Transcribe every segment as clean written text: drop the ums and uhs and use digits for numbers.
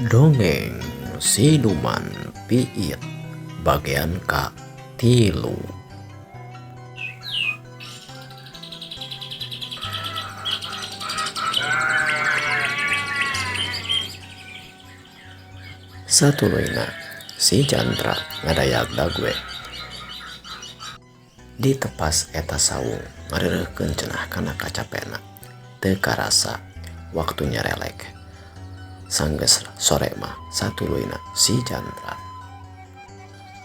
Dongeng Siluman Piit bagian ka-3. Satuluyna si Jantra ngadayag-dag we ditepas eta sawung ngareureuhkeun cenah kana kacapena. Teu karasa waktu nyarelek. Sanggeus sore mah satuluyna si Jantra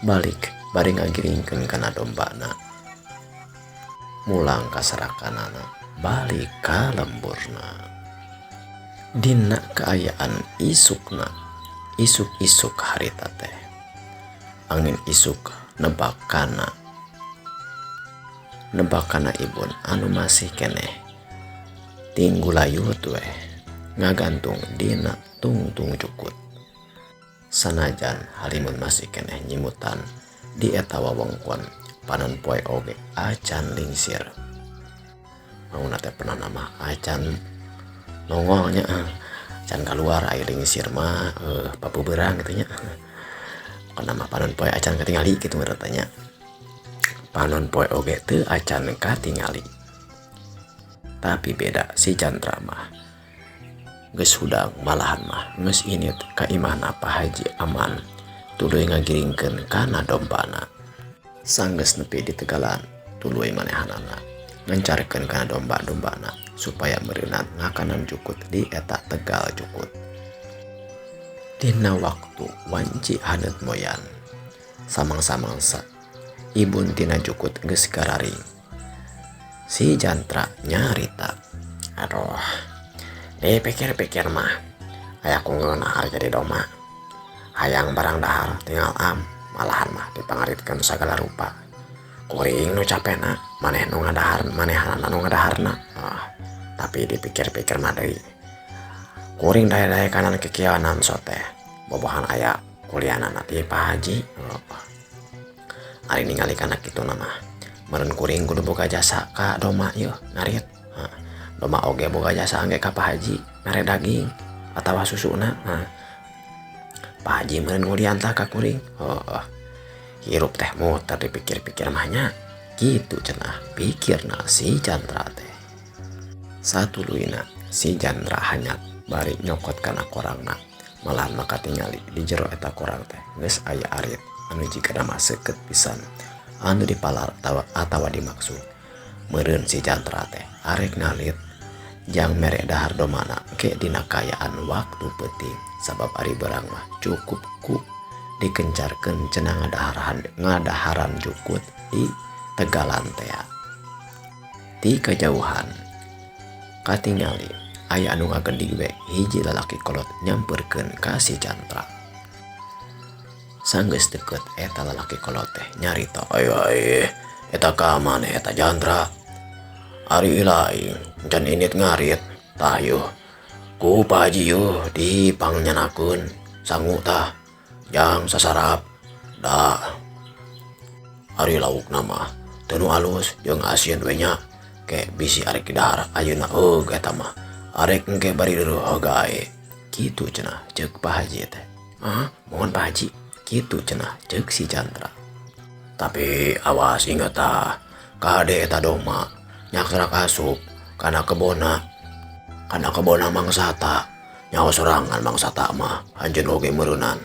balik bari ngagiringkeun kana dombana. Mulang ka sarakanana balik ka lemburna. Dina kaayaan isukna, isuk-isuk harita teh. Angin isuk nebak kana ibun anu masih keneh tinggulayut weh ngagantung dina tungtung jukut. Sanajan halimun masih keneh nyimutan di eta wewengkon panon poe oge acan lingsir. Mauna teh pernah nama acan nongolnya acan keluar air lingsir mah papuberang gitu nya. Kana mah panon poe acan katingali kitu tanya. Panon poe oge teu acan katingali. Tapi beda si Jantra mah geus hudang malahan mah geus init ka imahna Pak Haji Aman tuluy ngagiringkeun kana dombana. Sanggeus nepi di tegalan tuluy manehanana ngencarkeun kana domba-dombana supaya meureunan ngakanan jukut di eta tegal jukut. Dina waktu wanci haneut moyan samang-samangsa ibun tina jukut geus gararing. Si Jantra nyarita, aduh, dipikir-pikir mah aya ku ngeunah jadi doma. Hayang barang dahar tinggal am, malahan mah dipangaritkeun sagala rupa. Kuring nu capena, maneh nu ngadahar, manehanana nu ngadaharna. Tapi dipikir-pikir mah deui. Kuring daya-daya kanan kikieuanan sote. Bobohan aya kulianana ti Pak Haji. Ari ningali kana kitu mah. Meureun kuring kudu boga jasa ka doma ieu ngarit. Doma oge boga jasa angge ka Pak Haji mere daging atawa susuna. Pak Haji meureun ngulian tah ka kuring. Hirup teh muter dipikir-pikir mah nya. Kitu cenah pikirna si Jantra teh. Satuluyna si Jantra hanyat bari nyokot kana korangna. Malahan mah katingali di jero eta korang teh geus aya arit anu jigana mah seukeut pisan anu dipalar atawa dimaksud. Meureun si Jantra teh arek ngalit jang mere dahar domana ke dina kaayaan waktu peuting sabab ari beurang mah cukup ku dikencarkeun cenah ngadaharan jukut di tegalan tea. Ti kajauhan katingali aya anu ngagendig we hiji lalaki kolot nyamperkeun ka si Jantra. Sanggeus deukeut eta lalaki kolot teh nyarita, "Ayo eta ka maneh eta Jantra? Ari ilaing can init ngarit tah yuh. Ku Pak Haji yuh dipangnyenakeun sangu tah jang sasarap da. Ari laukna mah teu nu alus jeung asin we nya ke bisi arek dahar ayeuna eug eta mah arek engke bari leureut gae." Kitu cenah ceuk Pak Haji teh. "Ah, mohon Pak Haji." Kitu cenah ceuk si Jantra. "Tapi awas inget tah, kade eta doma nyakrak asup kana kebona. Kana kebona mangsata, nyaho sorangan mangsata mah anjeun oge meureunan.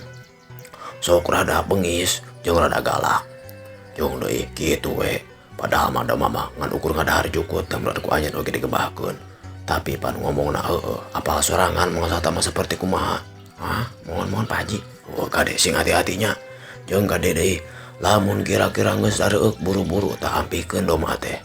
Sok rada bengis jeung rada galak. Jeung deui kitu we, padahal mah doma mah ngan ukur ngadahar jukut teh meureun ku anjeun oge digebahkeun. Tapi pan ngomongna heueuh, apal sorangan mangsata mah seperti kumaha. Ah, mohon-mohon Pak Haji. Oh, kade sing hati-hatinya. Jeung kade deui, lamun kira-kira geus dareueuk buru-buru tah ampihkeun doma teh.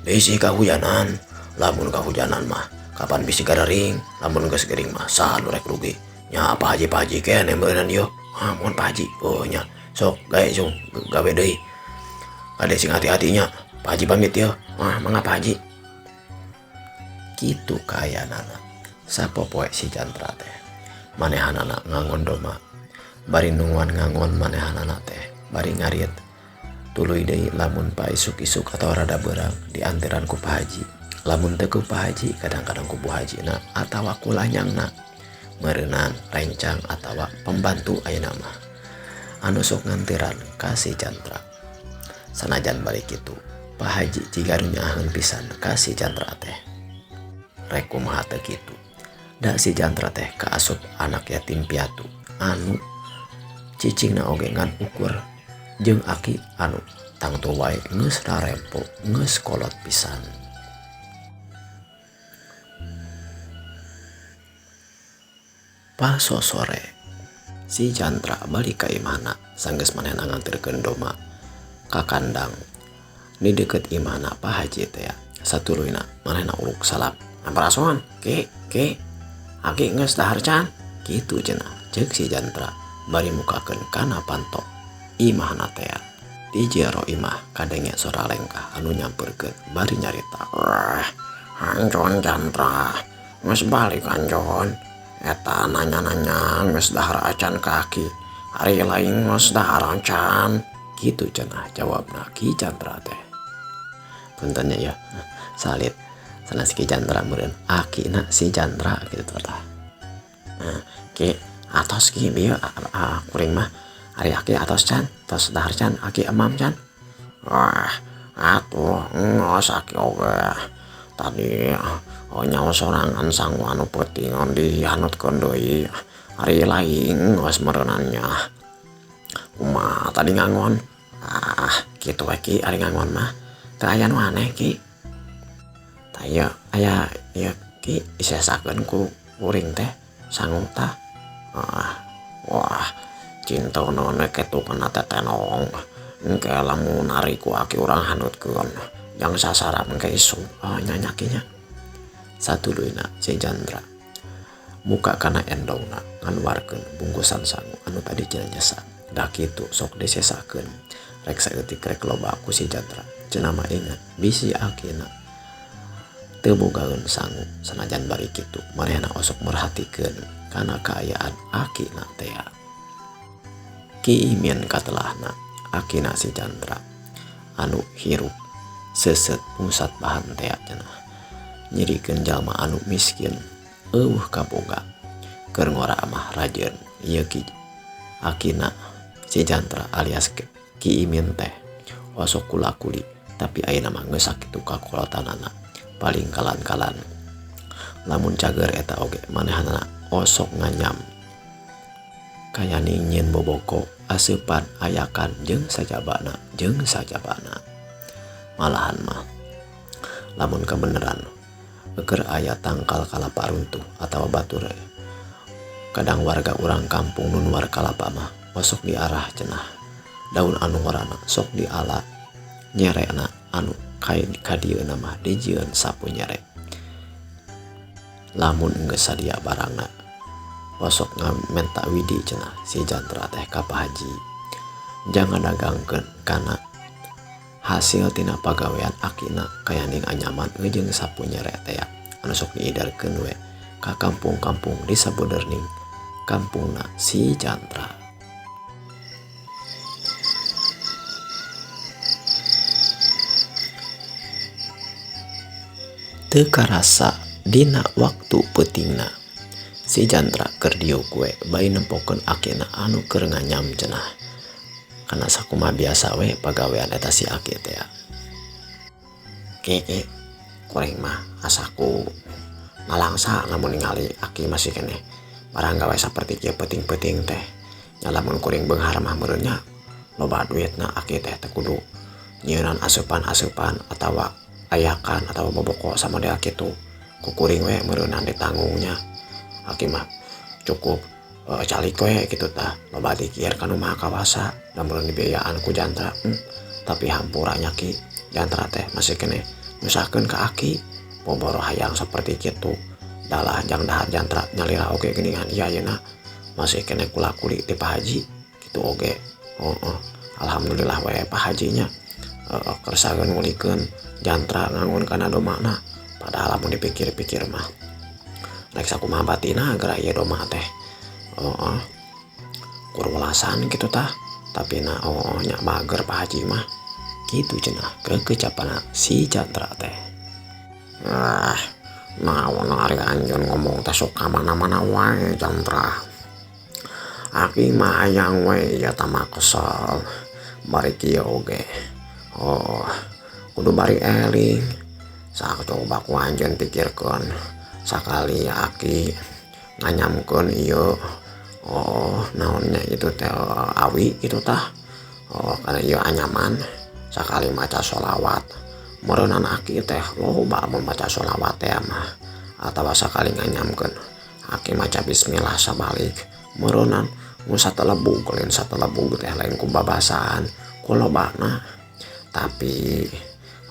Bisi kahujanan, lamun kahujanan mah kapan bisi gararing, lamun geus gering mah saha nu rek rugi. Nya Pak Haji, Pak Haji keneh meureunnan ieu. Ah, mohon Pak Haji. Oh nya, sok gae sung gawe deui. Kade sing hati-hatinya. Pak Haji pamit yeuh. Ah, mangga Pak Haji." Kitu kaayaanana. Sapopoe si Jantra teh manehanana ngangon doma. Bari nungguan ngangon manehanana teh bari ngarit. Tuluy deui lamun paisuk-isuk atawa rada beurang dianteran ku Pak Haji. Lamun teu ku Pak Haji kadang-kadang ku Bu Hajina atawa ku lanyangna. Meureunan rencang atawa pembantu ayeuna mah anu sok nganteran ka si Jantra. Sanajan bari kitu, Pak Haji jiga nu nyaaheun pisan ka si Jantra teh. Rek kumaha teu kitu, da si Jantra teh kaasup anak yatim piatu anu cicingna oge ngan ukur jeung aki anu tangtu wae geus rarempo geus kolot pisan. Pasosore si Jantra balik ka imahna sanggeus manehna nganterkeun domba ka kandang di deukeut imahna Pak Haji teh satuluyna manehna uruk salam. Sampurasun ki ki aki geus dahar can kitu cenah ceuk si Jantra bari mukakeun kana panto imahna teh. Di jero imah kadenge sora lengkah anu nyamperkeun bari nyarita. Wah, anjon Jantra geus balik anjon. Eta nanya-nanya geus dahar acan kaki. Ari lain geus dahar acan. Kitu cenah jawabna Ki Jantra teh. Punten nya ya, salit. Sanes Ki Jantra meureun akina si Jantra kitu tah. Nah, Ki atos ki bieu kuring mah. Ari aki atos can, tos dahar can, aki emam can. Wah, atuh ngos aki oge. Tadi nyawa sorangan sangu anu peuting dihanutkeun deui. Ari lain ngos meureunan nya. Kumaha tadi ngangon? Ah, kitu we ki ari ngangon mah. Teu aya nu aneh ki. Tah ieu aya ieu ki disesakeun ku kuring teh sangu tah. Ah, wah. Cinta none ketu kana tetenong. Engke lamun ari ku aki urang hanutkeun. Jang sasarap engke isuk. Oh, nyanyakinya. Satuluyna si Jantra muka kana endongna ngaluarkeun bungkusan sangu anu tadi cenah nyesa. Da kitu sok disesakeun. Rek saeutik rek loba ku si Jantra. Cenah mah inget bisi akina teu bogaeun sangu sanajan bari kitu manehna osok merhatikeun kana kaayaan akina teh. Ki Imin katelahna akina si Jantra anu hirup seuseut pusat bahan tea cenah nyirikeun jalma anu miskin eueuh kaboga keur ngora mah rajeun ieu ki akina si Jantra alias Ki Imin teh osok kula-kuli tapi ayeuna mah geus sakitu kakolotanana paling kalan-kalan lamun cager eta oge manehna osok nganyam kayani nyieun boboko aseupan ayakan jeung sajabana jeung sajabana. Malahan mah lamun kabeneran keur aya tangkal kalapa runtuh atawa batur kadang warga urang kampung nu nuar kalapa mah osok diarah cenah daun anu ngorana sok diala nyerekna anu ka dieuna mah dijieun sapu nyerek. Lamun geus sadia barangna osok ngamenta widi cenah si Jantra teh ka Pak Haji jangan dagangkeun kana hasil tina pagawean akina kayaning anyaman jeung sapu nyerek teh anu sok diidarkeun we ka kampung-kampung di sabuderning kampungna si Jantra. Teu karasa dina waktu peutingna si Jantra keur diuk we bari nempokeun akina anu keur nganyam cenah. Kana sakumaha biasa we pagawean eta si aki teh. Ki ki kuring mah asaku nalangsa lamun ningali aki masih keneh barang gawe saperti kieu peuting-peuting teh. Nya lamun kuring beunghar mah meureun nya loba duitna aki teh teu kudu nyieunnan asupan-asupan atawa ayakan atawa boboko samodel kitu. Ku kuring we meureunan ditanggungnya. Aki mah cukup calik we kitu tah loba dikir ka nu maha kawasa da meureun dibiayaan ku Jantra. Tapi hampura nya ki Jantra teh masih keneh nyusahkeun ka aki boboro hayang saperti kitu dalah jang dahar Jantra nyalira oge geuningan ieu ayeuna masih keneh kula-kuli ti Pak Haji kitu oge. Alhamdulillah we Pak Hajinya kersakeun ngulikeun Jantra ngangun kana domana padahal lamun dipikir-pikir mah rek sakumaha batina geura ieu domba teh. Kurwelasan kitu tah tapi na nya bager Pak Haji mah kitu cenah kekecapana si Jantra teh. Ah, Naon ari anjeun ngomong teh sok ka mana-mana wae Jantra. Aki mah hayang we ieu tah mah kesel. Bari kieu oge. Oh, kudu bari eling. Sak coba ku anjeun pikirkeun sakali aki nganyamkeun ieu. Oh, naonnya itu teh awi kitu tah. Oh, kana ieu anyaman sakali maca sholawat. Meureunan aki teh loba mun maca sholawat teh mah. Atawa sakali nganyamkeun aki maca bismillah sabalik. Meureunan mun satelebug lain satelebug teh lain ku babasaan ku lobana. Tapi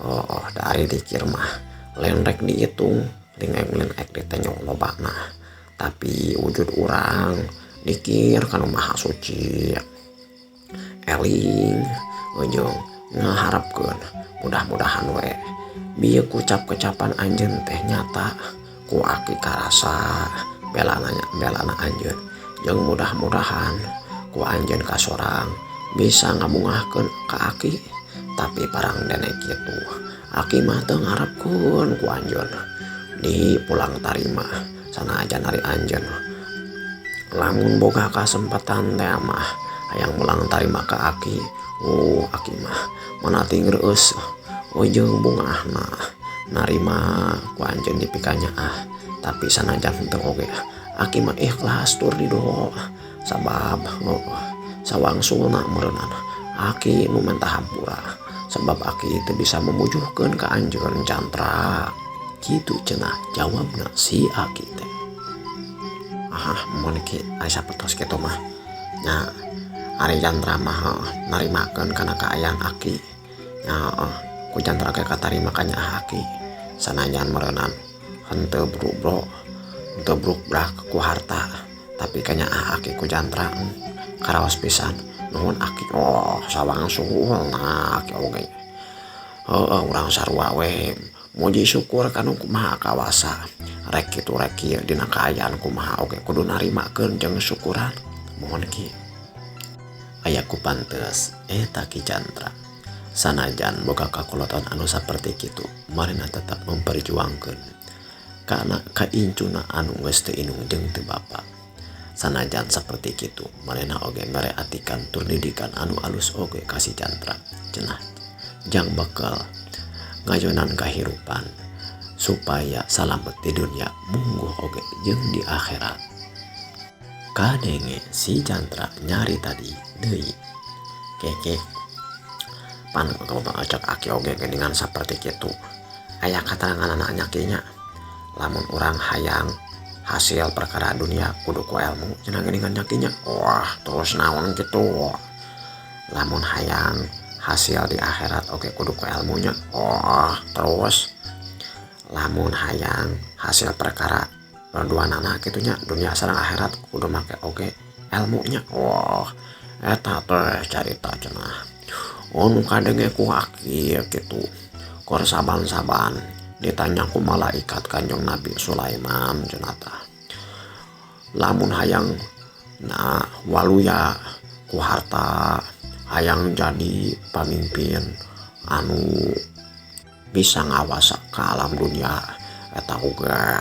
oh dari dikir mah lain rek dihitung, lain rek ditenyong lobana. Tapi wujud urang dikir kana maha suci. Eling ujung ngaharapkeun mudah-mudahan we bieu kucap-kecapan anjeun teh nyata ku aki karasa belana anjeun jeung mudah-mudahan ku anjeun kasorang bisa ngabungahkeun ka aki. Tapi parang dene kitu aki mah teu ngarepkeun ku anjeun di pulang tarima sanajan ari anjeun lamun boga kasempatan teh mah hayang mulang tarima ka aki. Aki mah mana ting reueus ujung bungahna narima ku anjeun dipikanya ah. Tapi sanajan henteu oge aki mah ikhlas tur ridho sabab sawangsulna meureunana aki nu menta hampura sebab aki teu bisa memujuhkeun ka anjeun Jantra. Kitu cenah jawabna si aki teh. Ah, mun ki ari sapertos kitu mah nya ari Jantra mah narimakeun kana kaayaan aki. Nya ku Jantra ge katarima ka nyaah aki sanajan meureunnan henteu brubro henteu brukbrak ku harta tapi ka nyaah aki ku Jantra karaos pisan nuhun aki. Oh sawangsulna aki oge heueuh urang sarua we muji syukur kana kumaha kawasa rek kitu rek kieu dina kaayaan kumaha oge kudu narimakeun jeung syukuran. Mohon ki aya ku pantes eta Ki Jantra sanajan boga kakulotan anu saperti kitu marina tetap memperjuangkeun kana kaincuna anu geus teu inung jeung teu bapa. Sanajan saperti kitu marina oge mere atikan tur didikan anu alus oge ka si Jantra cenah jang bekal ngajonan kahirupan supaya salamet di dunia mungguh oge jeung di akhirat. Kadenge si Jantra nyari tadi deui keke pan cek aki oge geuningan saperti kitu aya katerangan anak nya lamun urang hayang hasil perkara dunia kudu ku ilmu cenah geuningan nya. Wah terus naon kitu lamun hayang hasil di akhirat oge kudu ku ilmunya. Wah terus lamun hayang hasil perkara dua nana kitunya dunia sareng akhirat kudu make oge ilmunya. Wah eta teh carita cenah nu kadenge ku aki kitu kor saban-saban ditanya ku malaikat Kanjeng Nabi Sulaiman cenah tah lamun hayang nah waluya ku harta hayang jadi pamimpin anu bisa ngawasa ka alam dunia eta oge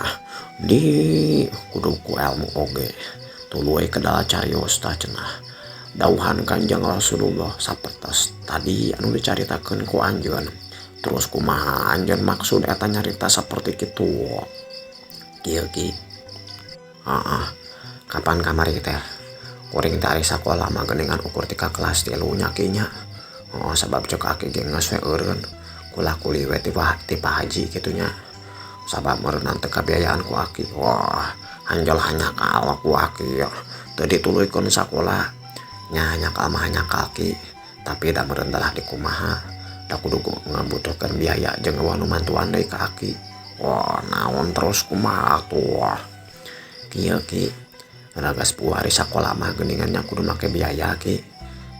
di kudu ku ilmu oge tuluy kedala carios tah cenah dauhan Kanjeng Rasulullah sapertos tadi anu dicaritakeun ku anjeun. Terus kumaha anjeun maksud eta nyarita saperti kitu kieu ki. Heeh kapan kamari teh kuring teh ari sakola mah geuningan ukur tika kelas 3 nya ki nya. Oh sabab cek aki ge geus we eureun kulah kuli we ti Pak Haji kitu nya sabab meureunnan teu kabiayaan ku aki. Wah anjol hanyakal ku aki teu dituluykeun sakola nya nyakal mah nyakal ki tapi da meureun dalah dikumaha da kudu ngabutuhkeun biaya jeung eueuh nu mantuan deui ka aki. Wah naon terus kumaha atuh kieu ki ragas puari sakola mah geuningan nya kudu make biaya ki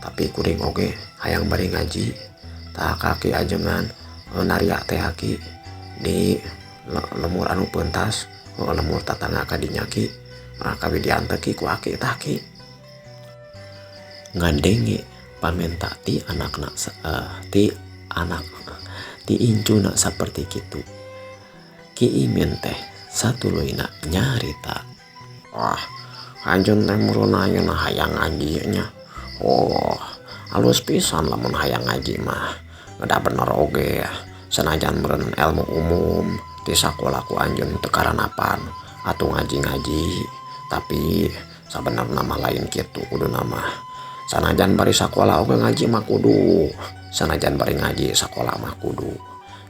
tapi kuring oge hayang bari ngaji tah ka aki ajengan naria teh aki di lemur anu pentas lemur tatangga ka dinya ki kawidian teh ki ku aki tah ki. Ngadenge pamenta ti anakna ti anak ti incuna saperti kitu Ki Imin teh Satuluyna nyarita. Wah, anjeun teh meureun ayeuna hayang ngaji nya. Oh, alus pisan lamun hayang ngaji mah. Ngedah bener oge sanajan meureun ilmu umum ti sakola ku anjeun teu karanapan atuh ngaji-ngaji. Tapi sabenerna mah lain kitu kuduna mah. Sanajan bari sakola oge ngaji mah kudu, sanajan bari ngaji sakola mah kudu.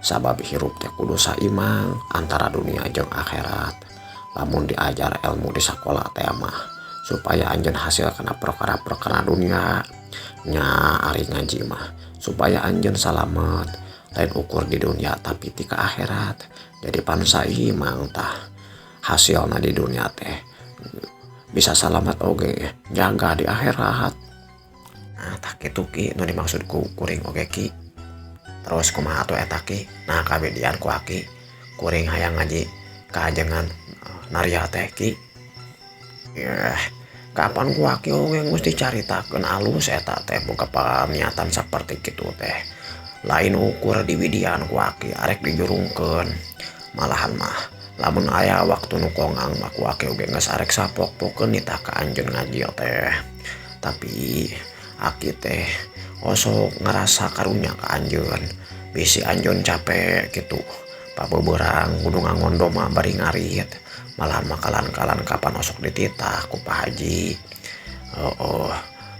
Sabab hirup teh kudu saimang antara dunia jeung akhirat. Lamun diajar ilmu di sakola teh mah supaya anjeun hasil kana perkara-perkara dunia. Nya ari ngaji mah supaya anjeun salamet, lain ukur di dunia tapi ti ka akhirat. Jadi pan saimang tah hasilna di dunia teh bisa salamet oge jaga di akhirat. Nah, tah kitu Ki nu dimaksud ku kuring oge Ki. Terus kumaha atuh eta Ki? Nah kawidian ku aki kuring hayang ngaji kaajengan Naria teh Ki. Yeh, kapan ku aki oge geus dicaritakeun alus eta teh boga paniatan saperti kitu teh. Lain ukur di widian ku aki arek dijurungkeun. Malahan mah lamun aya waktu nu kongang mah ku aki oge geus arek sapok-pokeun nitah ka anjeun ngaji teh. Tapi aki teh osok ngerasa karunya ka anjeun, bisi anjeun capek gitu. Pabeberang kudu ngangon doma bari ngarit. Malahan mah kalan-kalan kapan osok dititah ku Pak Haji. Oh,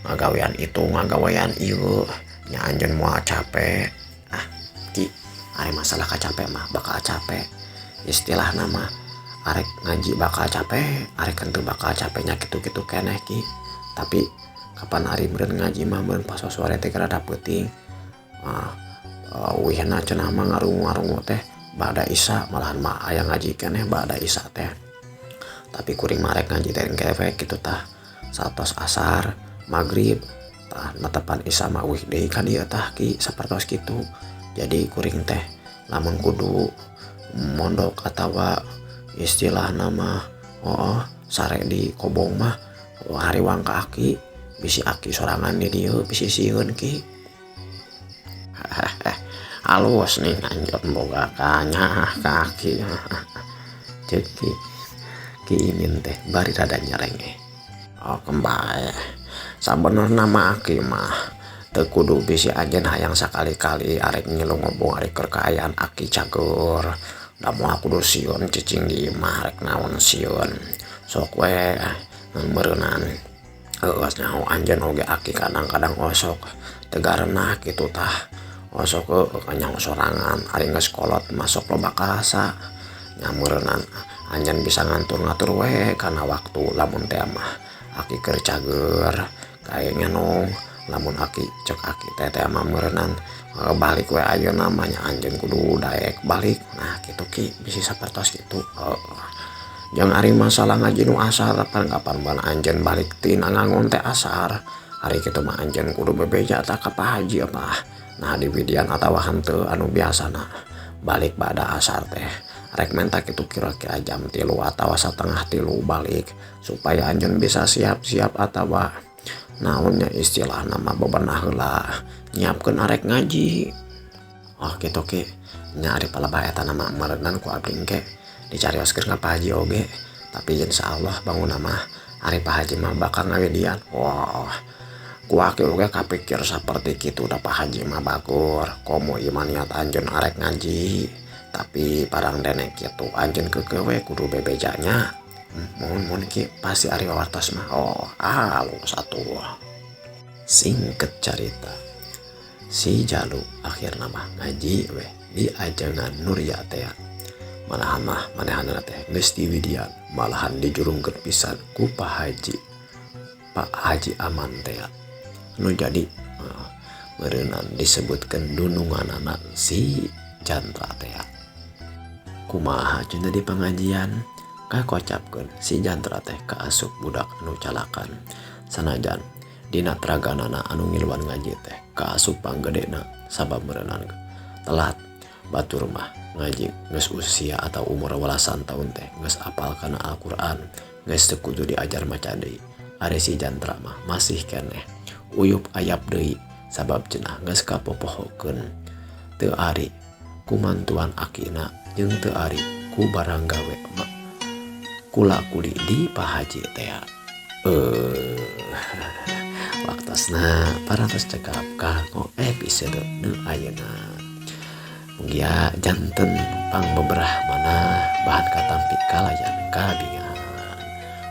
ngagawean itu ngagawean ieu nya anjeun moal capek. Ah, Ki, ari masalah kacapek mah bakal capek. Istilahna mah arek ngaji bakal capek, arek henteu bakal capeknya kitu-kitu keneh Ki. Tapi kapan ari meureun ngaji mah meureun pas sore teh rada peuting. Ah, wihna cenah mah ngarungu-ngarungu teh bada isya, malahan mah aya ngaji keneh bada isya teh. Tapi kuring mah arek ngaji teh engke kitu tah. Satos asar, magrib, tah netepan isya mah wih deui ka dieu tah Ki sapertos kitu. Jadi kuring teh lamun kudu mondok atawa istilahna mah oh sare di kobong mah hariwang ka aki, bisi aki sorangan di dieu bisi sieun Ki. Halus nih anjeun boga kanyah ka aki. Ceuk Ki. Ki Imin teh bari rada nyerengeh. Oh kembae. Sabenerna mah aki mah teu kudu bisi anjeun hayang sakali-kali arek ngilu ngobong arek keur kaayaan aki cager. Da moal kudu sieun cicing di imah rek naon sieun. Sok we meureunan. Heueuh nyaho anjeun oge aki kadang-kadang osok teu garenah kitu tah. Osok heueuh kanyaho sorangan ari geus kolot masuk loba karasa. Nya meureunan anjeun bisa ngatur-ngatur we kana waktu lamun teh mah aki keur cager kae ngenong. Lamun aki cek aki teh teh mah meureunan balik we ayeuna mah nya anjeun kudu daek balik. Nah kitu Ki bisi sapertos kitu. Jeung ari masalah ngaji nu asar pan kapan ban anjeun balik tina ngangon teh asar. Ari kitu mah anjeun kudu bebeja tah ka Pak Haji apa. Nah di widian atawa henteu anu biasana balik bada asar teh rek menta kitu kira-kira jam 3 atawa setengah tilu balik supaya anjeun bisa siap-siap atawa naonnya istilahna mah bebenah heula nyiapkeun arek ngaji. Oh kitu Ki, nya ari palebah eta mah meureunan ku abdi engke dicarioskeun ka Pak Haji oge. Tapi insyaallah bangunna mah ari Pak Haji mah bakal ngawidian. Wah, ku aki oge kapikir saperti kitu da Pak Haji mah bagur komo ieu mah niat anjeun arek ngaji. Tapi parang dene kitu anjeun keukeuh we kudu bebejanya. Mohon Ki pasti ari wawartos mah. Oh, halus atuh. Singkat carita, si Jalu akhirna mah ngaji weh di ajengan Nurya teh. Malahan mah manehanna teh geus diwidian, malahan dijurungkeun pisan ku Pak Haji. Pak Haji Aman teh. Nu jadi meureunan disebutkeun dununganana si Jantra teh. Kumaha cenah di pengajian kakocapkeun si Jantra teh kaasup budak anu calakan. Sanajan dina traganana anu ngiluan ngaji teh kaasup panggedena sabab meureunan telat. Batur mah ngaji geus usia atau umur welasan tahun teh geus apal kana Al-Qur'an, geus teu kudu diajar maca deui. Ari si Jantra mah masih keneh uyup ayap deui sabab cenah geus kapopohokeun. Teu ari kumantuan akina jeung teu ari ku barang gawe mah kula kuli di Pak Haji tea. Eh, waktosna parantos cekap kanggo episode nu ayeuna. Mugia janten pangbeberah manah bahan katampi kalayan kabingahan.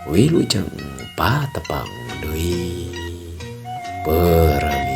Wilujeng patepang deui. Permisi.